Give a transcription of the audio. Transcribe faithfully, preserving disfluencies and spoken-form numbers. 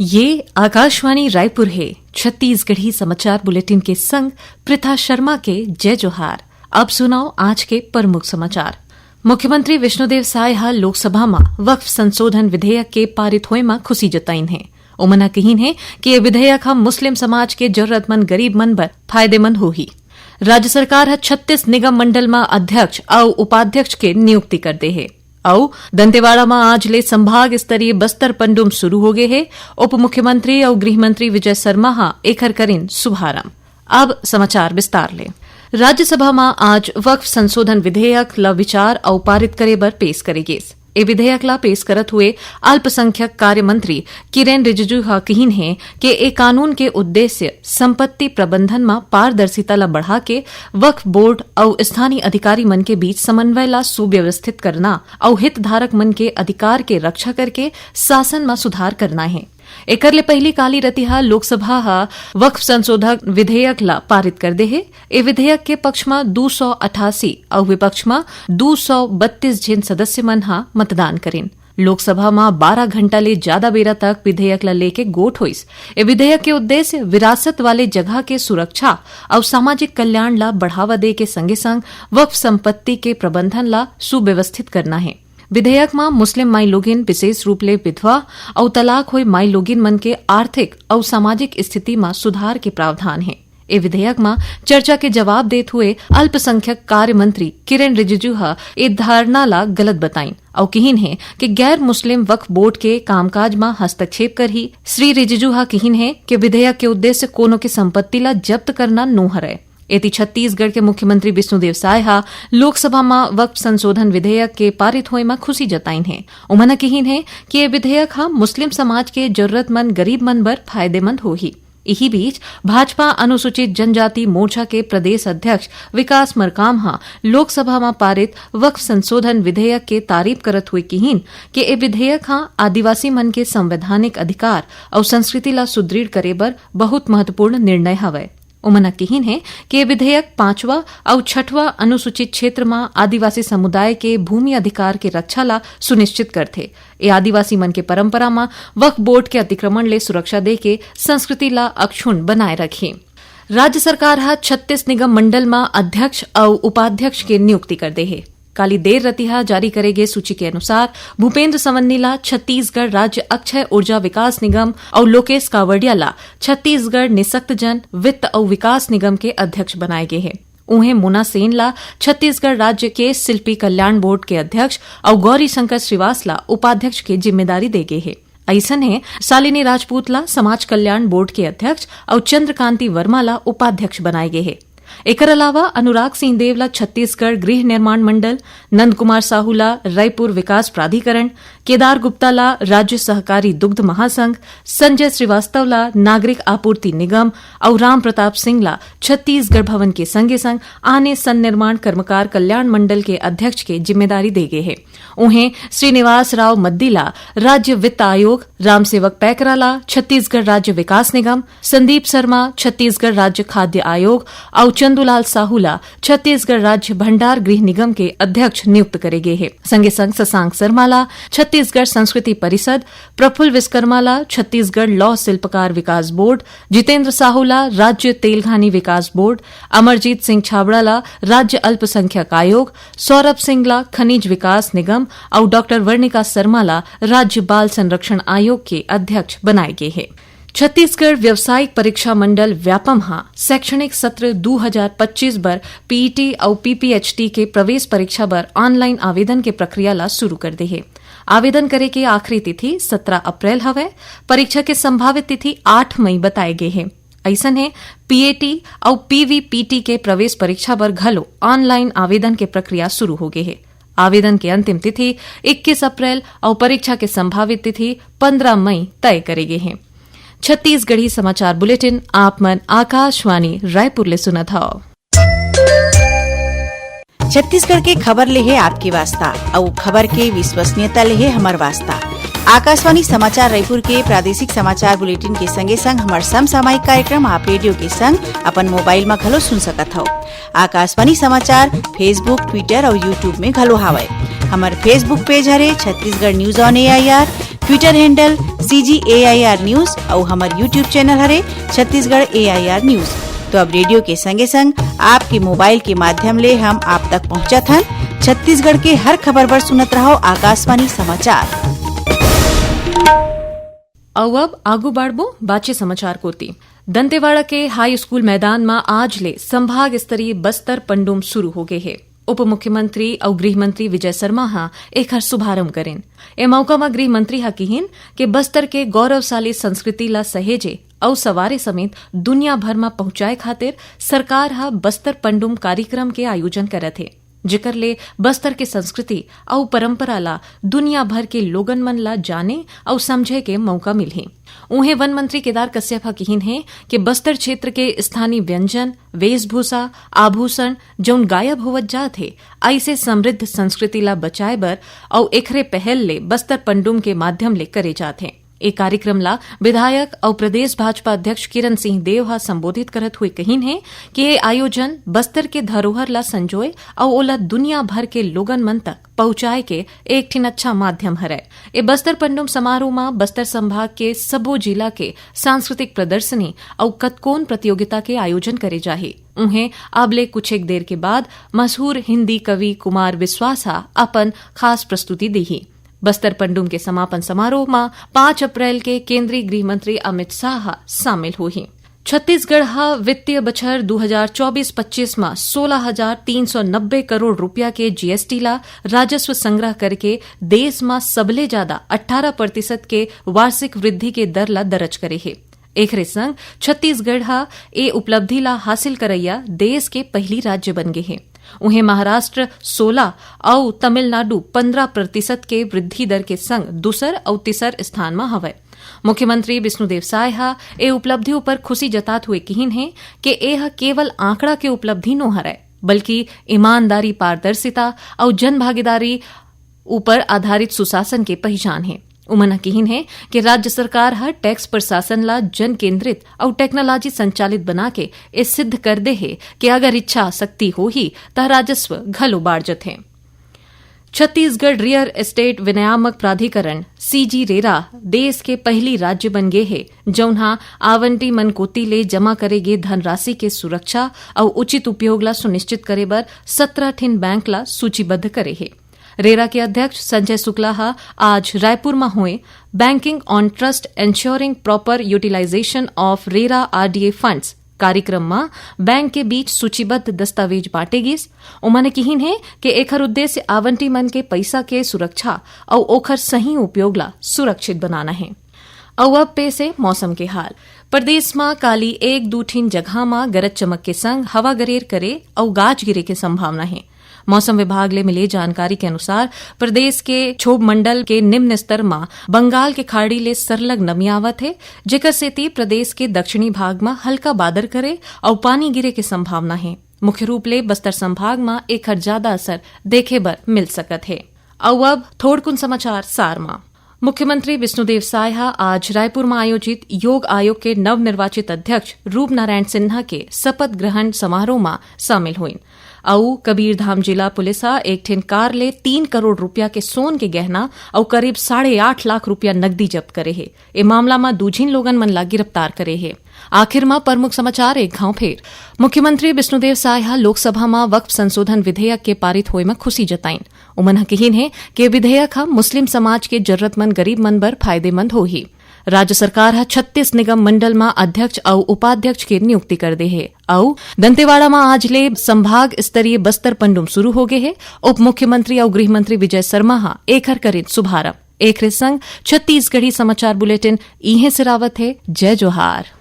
ये आकाशवाणी रायपुर हे। छत्तीसगढ़ी समाचार बुलेटिन के संग प्रिथा शर्मा के जय जोहार। अब सुनव आज के प्रमुख समाचार। मुख्यमंत्री विष्णुदेव साय ह लोकसभा म वक्फ संशोधन विधेयक के पारित होए म खुशी जताइन हे। ओमन ह कहिन हे कि ये विधेयक ह मुस्लिम समाज के जरूरतमंद गरीब मन बर फायदेमंद होही। राज्य सरकार ह छत्तीस निगम मंडल म अध्यक्ष अउ उपाध्यक्ष के नियुक्ति कर दे हे। अउ दंतेवाड़ा म आज ले संभाग स्तरीय बस्तर पंडुम शुरू हो गे हे। उप मुख्यमंत्री अउ गृह मंत्री विजय शर्मा ह एखर करिन शुभारंभ। अब समाचार विस्तार ले। राज्यसभा म आज वक्फ संशोधन विधेयक ल विचार अउ पारित करे बर पेश करे गिस। ए विधेयक ला पेश करत हुए अल्पसंख्यक कार्य मंत्री किरेन रिजिजू ह किहिन हे कि ए कानून के उद्देश्य संपत्ति प्रबंधन म पारदर्शिता ला बढ़ा के वक्फ बोर्ड अउ स्थानीय अधिकारी मन के बीच समन्वय ला सुव्यवस्थित करना अउ हितधारक मन के अधिकार के रक्षा करके शासन म सुधार करना हे। एकर ले पहिली काली रतिहा लोकसभा ह वक्फ संशोधन विधेयक ला पारित कर दे हे। ए विधेयक के पक्ष म दू सौ अठासी अउ विपक्ष म दू सौ बत्तीस झिन सदस्य मन ह मतदान करिन। लोकसभा म बारह घंटा ले जादा बेरा तक विधेयक ल लेके गोठ होइस। ए विधेयक के उद्देश्य विरासत वाले जगह के सुरक्षा अउ सामाजिक कल्याण ल बढ़ावा दे के संगे-संग वक्फ संपत्ति के प्रबंधन ल सुव्यवस्थित करना हे। विधेयक म मुस्लिम माईलोगिन, विशेष रूप ले विधवा अउ तलाक होए माईलोगिन मन के आर्थिक अउ सामाजिक स्थिति म सुधार के प्रावधान हे। ए विधेयक म चर्चा के जवाब देत हुए अल्पसंख्यक कार्य मंत्री किरेन रिजिजू ह ए धारणा ला गलत बताइन अउ किहिन हे कि गैर मुस्लिम वक्फ बोर्ड के कामकाज म हस्तक्षेप करही। श्री रिजिजू ह किहिन हे कि विधेयक के उद्देश्य कोनो के संपत्ति ला जब्त करना नो हरय। एती छत्तीसगढ़ के मुख्यमंत्री विष्णुदेव साय ह लोकसभा म वक्फ संशोधन विधेयक के पारित होए म खुशी जताइन हे। उमन ह किहिन हे कि ये विधेयक ह मुस्लिम समाज के जरूरतमंद गरीब मन बर फायदेमंद होही। इही बीच भाजपा अनुसूचित जनजाति मोर्चा के प्रदेश अध्यक्ष विकास मरकाम ह लोकसभा म पारित वक्फ संशोधन विधेयक के तारीफ करत हुए किहिन कि ए विधेयक ह आदिवासी मन के संवैधानिक अधिकार अउ संस्कृति ला सुदृढ़ करे बर बहुत महत्वपूर्ण निर्णय हवय। उमन ह किहिन हे कि ए विधेयक पांचवा अउ छठवा अनुसूचित क्षेत्र म आदिवासी समुदाय के भूमि अधिकार के रक्षा ला सुनिश्चित करथे। ए आदिवासी मन के परंपरा म वक्फ बोर्ड के अतिक्रमण ले सुरक्षा देके संस्कृति ला अक्षुण्ण बनाए रखही। राज्य सरकार ह छत्तीस निगम मंडल म अध्यक्ष अउ उपाध्यक्ष के नियुक्ति कर दे हे। काली देर रतिहा जारी करे गे सूची के अनुसार भूपेंद्र सवन्नी ला छत्तीसगढ़ राज्य अक्षय ऊर्जा विकास निगम अउ लोकेश कावड़िया ला छत्तीसगढ़ निसक्तजन वित्त अउ विकास निगम के अध्यक्ष बनाए गे हे। उहें मोना सेन ला छत्तीसगढ़ राज्य के शिल्पी कल्याण बोर्ड के अध्यक्ष अउ गौरी शंकर श्रीवास ला उपाध्यक्ष के जिम्मेदारी दे गे हे। अइसन हे शालिनी राजपूत ला समाज कल्याण बोर्ड के अध्यक्ष अउ चंद्रकांति वर्मा ला उपाध्यक्ष बनाए गे हे। एकर अलावा अनुराग सिंह देव ला छत्तीसगढ़ गृह निर्माण मंडल, नंद कुमार साहू ला रायपुर विकास प्राधिकरण, केदार गुप्ता ला राज्य सहकारी दुग्ध महासंघ, संजय श्रीवास्तव ला नागरिक आपूर्ति निगम अउ राम प्रताप सिंह ला छत्तीसगढ़ भवन के संगे संग आने सन्निर्माण कर्मकार कल्याण मंडल के अध्यक्ष के जिम्मेदारी दे गे हे। उहें श्रीनिवास राव मद्दी ला राज्य वित्त आयोग, रामसेवक पैकरा ला छत्तीसगढ़ राज्य विकास निगम, संदीप शर्मा छत्तीसगढ़ राज्य खाद्य आयोग अउ चंदूलाल साहू ला छत्तीसगढ़ राज्य भंडार गृह निगम के अध्यक्ष नियुक्त करे गे हे। संगे संग शशांक शर्मा ला छत्तीसगढ़ संस्कृति परिषद, प्रफुल्ल विश्वकर्मा ला छत्तीसगढ़ लौह शिल्पकार विकास बोर्ड, जितेंद्र साहू ला राज्य तेलघानी विकास बोर्ड, अमरजीत सिंह छाबड़ा ला राज्य अल्पसंख्यक आयोग, सौरभ सिंह ला खनिज विकास निगम अउ डॉक्टर वर्णिका शर्मा ला राज्य बाल संरक्षण आयोग के अध्यक्ष बनाए गे हे। छत्तीसगढ़ व्यावसायिक परीक्षा मंडल व्यापम ह शैक्षणिक सत्र दू हजार पच्चीस बर पीईटी अउ पीपीएचटी के प्रवेश परीक्षा बर ऑनलाइन आवेदन के प्रक्रिया ला शुरू कर दे हे। आवेदन करे के आखिरी तिथि सत्रह अप्रैल हवय। परीक्षा के संभावित तिथि आठ मई बताए गे हे। अइसन हे, पीएटी अउ पीवीपीटी के प्रवेश परीक्षा बर घलो ऑनलाइन आवेदन के प्रक्रिया शुरू हो गे हे। आवेदन के अंतिम तिथि इक्कीस अप्रैल अउ परीक्षा के संभावित तिथि पंद्रह मई तय करे गे हे। छत्तीसगढ़ी समाचार बुलेटिन आप मन आकाशवाणी रायपुर ले सुनत हव। छत्तीसगढ़ के खबर ले हे आपके वास्ता, अउ खबर के विश्वसनीयता ले हे हमर वास्ता। आकाशवाणी समाचार रायपुर के प्रादेशिक समाचार बुलेटिन के संगे संग हमर समसामयिक कार्यक्रम आप रेडियो के संग अपन मोबाइल म घलो सुन सकत हव। आकाशवाणी समाचार Facebook, Twitter अउ YouTube में घलो हावय। हमर Facebook पेज हरे Chhattisgarh news on AIR, Twitter handle CG AIR news अउ हमर YouTube चैनल हरे छत्तीसगढ़ एआईआर न्यूज। तो अब रेडियो के संगे संग आपके मोबाइल के माध्यम ले हम आप तक पहुंचत हन। छत्तीसगढ़ के हर खबर बर सुनत रहव आकाशवाणी समाचार। अउ अब आगू बढ़बो बाचे समाचार कोति। दंतेवाड़ा के हाई स्कूल मैदान म आज ले संभाग स्तरीय बस्तर पंडुम शुरू हो गे हे। उप मुख्यमंत्री अउ गृह मंत्री विजय शर्मा ह एखर शुभारंभ करिन। ए मौका म गृह मंत्री ह किहिन के बस्तर के गौरवशाली संस्कृति ला सहेजे अउ सवारे समेत दुनिया भर म पहुंचाए खातिर सरकार ह बस्तर पंडुम कार्यक्रम के आयोजन करत हे, जेकर ले बस्तर के संस्कृति अउ परंपरा ला दुनिया भर के लोगन मन ला जाने अउ समझे के मौका मिलही। उहें वन मंत्री केदार कश्यप ह किहिन हे कि बस्तर क्षेत्र के स्थानीय व्यंजन, वेशभूषा, आभूषण जउन गायब होवत जात हे, अइसे समृद्ध संस्कृति ला बचाए बर अउ एखरे पहल ले बस्तर पंडुम के माध्यम ले करे जात हे। ए कार्यक्रम ला विधायक अउ प्रदेश भाजपा अध्यक्ष किरण सिंह देव ह संबोधित करत हुए कहिन हे कि ए आयोजन बस्तर के धरोहर ला संजोए अउ ओला दुनिया भर के लोगन मन तक पहुंचाए के एक ठिन अच्छा माध्यम हरय। ए बस्तर पंडुम समारोह म बस्तर संभाग के सबो जिला के सांस्कृतिक प्रदर्शनी अउ कतकोन प्रतियोगिता के आयोजन करे जाही। उहें, अब ले कुछ एक देर के बाद मशहूर हिंदी कवि कुमार विश्वास ह अपन खास प्रस्तुति दीही। बस्तर पंडुम के समापन समारोह म पाँच अप्रैल के केंद्रीय गृह मंत्री अमित शाह ह शामिल होही। छत्तीसगढ़ ह वित्तीय बछर दू हजार चौबीस पच्चीस म सोलह हजार तीन सौ नब्बे करोड़ रुपया के जीएसटी ला राजस्व संग्रह करके देश म सबले जादा अट्ठारह प्रतिशत के वार्षिक वृद्धि के दर ला दर्ज करे हे। एखरे संग छत्तीसगढ़ ह ए उपलब्धि ला हासिल करइया देश के पहिली राज्य बन गे हे। उहें, महाराष्ट्र सोलह अउ तमिलनाडु पंद्रह प्रतिशत के वृद्धि दर के संग दूसर अउ तीसर स्थान म हवय। मुख्यमंत्री विष्णुदेव साय ह ए उपलब्धि उपर खुशी जतात हुए किहिन हे कि ए ह केवल आंकड़ा के उपलब्धि नो हरय, बल्कि ईमानदारी, पारदर्शिता अउ जनभागीदारी उपर आधारित सुशासन के पहिचान हे। उमन ह किहिन हे कि राज्य सरकार ह टैक्स प्रशासन ला जन केंद्रित अउ टेक्नोलॉजी संचालित बना के ए सिद्ध कर दे हे कि अगर इच्छा शक्ति होही, त राजस्व घलो बाढ़ जथे। छत्तीसगढ़ रियल एस्टेट विनियामक प्राधिकरण, सीजी रेरा, देश के पहिली राज्य बन गे हे, जउन ह आवंटी मन कोति ले जमा करे गे धनराशि के सुरक्षा अउ उचित उपयोग ला सुनिश्चित करे बर सत्रह ठिन बैंक ला सूचीबद्ध करे हे। रेरा के अध्यक्ष संजय शुक्ला ह आज रायपुर म होए Banking on Trust Ensuring Proper Utilization of RERA RDA Funds कार्यक्रम म बैंक के बीच सूचीबद्ध दस्तावेज बांटे गिस। उमन किहिन हे कि एखर उद्देश्य आवंटी मन के पइसा के सुरक्षा अउ ओखर सही उपयोग ला सुरक्षित बनाना हे। अउ अब पेश हे मौसम के हाल। प्रदेश म काली एक दू ठिन जगह म गरज चमक के संग हवा गरेर करे अउ गाज गिरे के संभावना हे। मौसम विभाग ले मिले जानकारी के अनुसार, प्रदेश के क्षोभ मंडल के निम्न स्तर म बंगाल के खाड़ी ले सरलग नमी आवत हे, जेकर सेती प्रदेश के दक्षिणी भाग म हल्का बादर करे अउ पानी गिरे के संभावना हे। मुख्य रूप ले बस्तर संभाग म एखर जादा असर देखे बर मिल सकत हे। अउ अब थोड़कुन समाचार सार म। मुख्यमंत्री विष्णुदेव साय ह आज रायपुर म आयोजित योग आयोग के नवनिर्वाचित अध्यक्ष रूपनारायण सिन्हा के शपथ ग्रहण समारोह म शामिल होइन। अउ कबीरधाम जिला पुलिस ह एक ठिन कार ले तीन करोड़ रुपया के सोन के गहना अउ करीब साढ़े आठ लाख रुपया नकदी जब्त करे हे। ए मामला म दू झिन लोगन मन ला गिरफ्तार करे हे। आखिर म प्रमुख समाचार एक घांव फेर। मुख्यमंत्री विष्णुदेव साय ह लोकसभा म वक्फ संशोधन विधेयक के पारित होए म खुशी जताइन। उमन ह किहिन हे के विधेयक ह मुस्लिम समाज के जरूरतमंद गरीब मन बर फायदेमंद होही। राज्य सरकार ह छत्तीस निगम मंडल म अध्यक्ष अउ उपाध्यक्ष के नियुक्ति कर दे हे। अउ दंतेवाड़ा म आज ले संभाग स्तरीय बस्तर पंडुम शुरू हो गे हे। उप मुख्यमंत्री अउ गृह मंत्री विजय शर्मा ह एखर करिन शुभारंभ। एखरे संग छत्तीसगढ़ी समाचार बुलेटिन इहें सिरावत हे। जय जोहार।